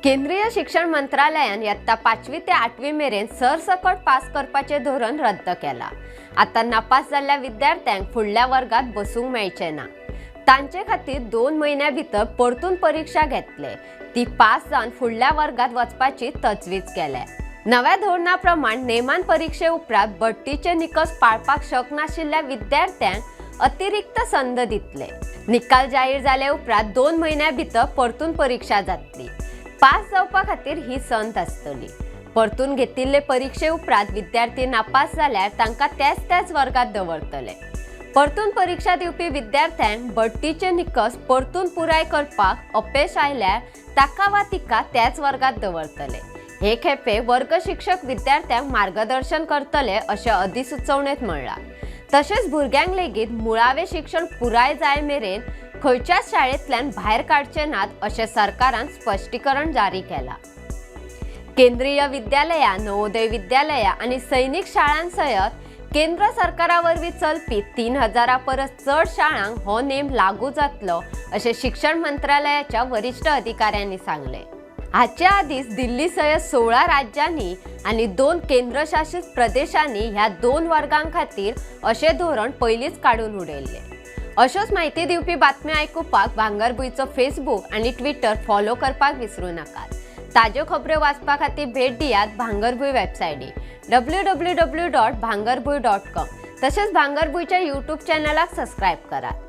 केंद्रीय शिक्षण मंत्रालयान यत्ता पांचवी ते आठवी मेरेन सरसकट पास करपाचें धोरण रद्द केलां. आतां नापास जाल्ल्या विद्यार्थ्यांक फुडल्या वर्गात बसूंक मेळचें ना. तांचे खातीर 2 म्हयन्या भितर परतून परिक्षा घेतले, ती पास जावन फुडल्या वर्गात वचपाची तजवीज केल्या. नव्या धोरणा प्रमाण नेमान परिक्षे उपरांत बडटीचे निकष पाळपाक शकनाशिल्ल्या विद्यार्थ्यांक अतिरिक्त संद दितले. निकाल जाहीर जाले उपरांत 2 म्हयन्या भितर परतून परिक्षा जातली. पास जावपा खातीर ही संद आसतली. परतून घेतिल्ले परिक्षे उपरांत विद्यार्थी नापास जाल्यार तांकां त्याच त्याच वर्गात दवरतले. परतून परिक्षा दिवपी विद्यार्थ्यांक बडटीचे निकष परतून पुराय करपाक अपेश आयल्यार ताका वा तिका त्याच वर्गात दवरतले. हे खेपे वर्ग शिक्षक विद्यार्थ्यांक मार्गदर्शन करतले अशें अधिसुचोवणेंत म्हणलां. तशेंच भुरग्यांक लेगीत मुळावें शिक्षण पुराय जाय मेरेन खंयच्याच शाळेंतल्यान भायर काडचे नात अशें सरकारान स्पश्टीकरण जारी केलां. केंद्रीय विद्यालयां, नवोदय विद्यालयां आनी सैनीक शाळां सयत केंद्र सरकारा वरवीं चलपी 3000 परस चड शाळांक हो नेम लागू जातलो अशें शिक्षण मंत्रालयाच्या वरिश्ठ अधिकाऱ्यांनी सांगलें. हाचे आदींच दिल्ली सयत 16 राज्यांनी आनी 2 केंद्रशासीत प्रदेशांनी ह्या 2 वर्गां खातीर अशें धोरण पयलींच काडून उडयल्लें. अश्योच म्हायती दिवपी बातम्यो आयकुपाक भांगरभूंयचो फेसबूक आनी ट्विटर फॉलो करपाक विसरूं नाकात. ताज्यो खबऱ्यो वाचपा खातीर भेट दियात भांगरभूंय वेबसायटी www.bhangarbhuin.com. तशेंच भांगरभूंयच्या यूट्यूब चॅनलाक सबस्क्रायब करात.